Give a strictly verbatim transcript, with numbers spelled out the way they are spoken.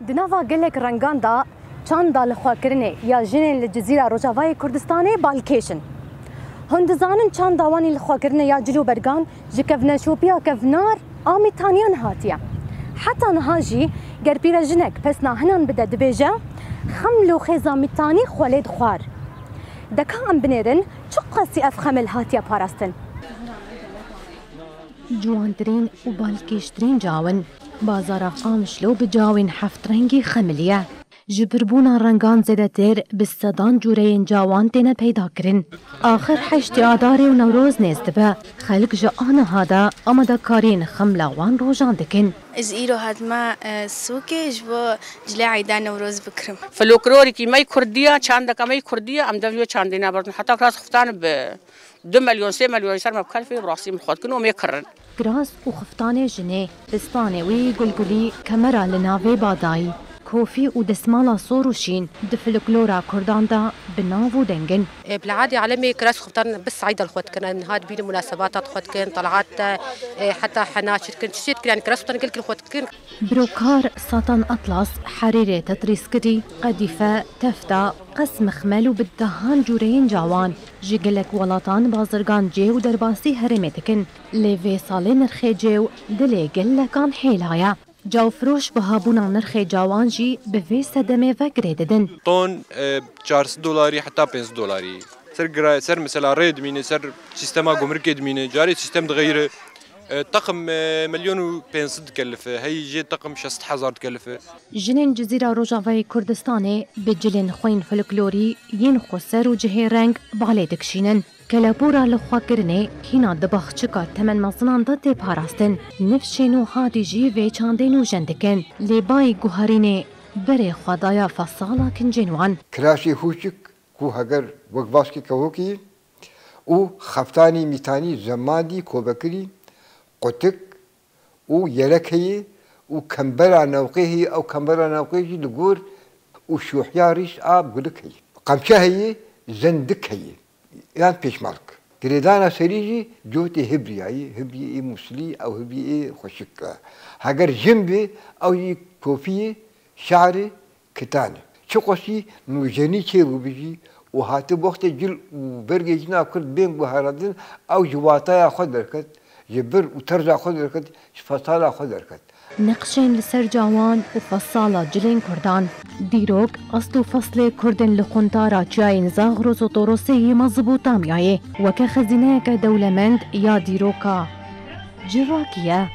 Di nava gelek rengan de çanda lixwekirinê ya jinên li Cizîra Rojavayê Kurdistanê balkêş in. Hûn dizanin çanda wan ê lixwekirinê ya cil û bergan ji kevneşopiya kevnar a mîtaniyan hatiye. Heta niha jî ger pîrejinek pesna hinan bide dibêje, Xeml û xêza mîtanî xwelê dixwar. De ka em binêrin çiqasî ev xemil hatiye parastin? Ciwantirîn û balkêştirîn caw in. Bazara Qamişlo bi cawên heft rengî xemiliye. Ji birbûna rengan zêdetir bi sedan cûreyên cawan têne peyda kirin. Axir heştê Adarê û Newroz nêz dibe. Xelk ji aniha de amadekariyên xemla wan rojan dikin. Ez îro hatime, e, sûkê ji bo cilê eyda Newroz bikirim. Folklorekî me yê Kurdî ye, çandeke me yê Kurdî ye, em dev wê çandê neberin. Heta kiras xiftan bi du milyon, sê milyon ser me bi kelfê bi rastî min xwe dikin û em ê kirin. Kiras û xiftanê jinê, pistanê wî gulgulî, kemera li navê badayî, kofî û desmala sor û şîn di folklora Kurdan de bi nav û deng in. Bi li adê alemê kiras û xiftan bi saîda li xwe dikin. Em niha dibînin munasebata xwe dikin, talhat, e, heta hena çirkin, çi dikin, yani kiras û xiftan gelkî li xwe dikin. Birokar Satan Atlas, herêrê tetrîskirî, qedîfe, tefta, qes mixmel û bi dehan cûreyên cawan ji gelek welatan bazirgan cê û derbasî herêmê dikin. Lê vê salê nirxê cê û dilê gelekan hêla ye. Cawfiroş bihabûna nirxê cawan jî bi vê sedemê ve girê didin. Ton, e, çar sed dolarî heta pênc sed dolarî. Ser gira-, ser mesela rê dimîne, ser sîstema gumrikê dimîne, carê sîstem dixeyire. E, teqim, e, milyon û pênc sed dikelife, heyî jê teqim şeş sed hezar dikelife. Jinên Cizîra Rojavayê Kurdistanê bi cilên xwe yên folklorî yên xweser û cihê reng balê dikişînin. Kelepûra lixwekirinê hîna di baxçika temenmezinan de tê parastin. Nifşên û hatî jî vê çandê nûjen dikin. Lê bayî guherînê berê xwe daye fesala kincên wan. Kirasê hûçik ku heger wek vaskê kevokê ye û xeftanî mîtanî zemandî kobekirî, qutik û yelek heye û kembera newqê heye, ew kembera newqê jî li gor û şûhiya rîş a gulik heye. Qemçe heye, zendik heye, yan pêşmalk. Girêdana serî jî cotê hibriyayî, hibriyê ê muslî, ew hibriyê ê xweşik e. Heger jin bê, ew jî kofiyê, şarê, kitane. Çiqasî nûjenî çêbû bijî û hatib wextê cil û bergê jina Kurd bên guherandin, ew ji wataya xwe derket, ji bir û terza xwe derket, ji fesala xwe derket. Nexşên li ser cawan û fesala cilên Kurdan. Dîrok, asl û feslê Kurdên li quntara çiyayên Zaxros û Torosê yê Mezopotamyayê weke xezîneyeke dewlemend ya dîroka civakî ye.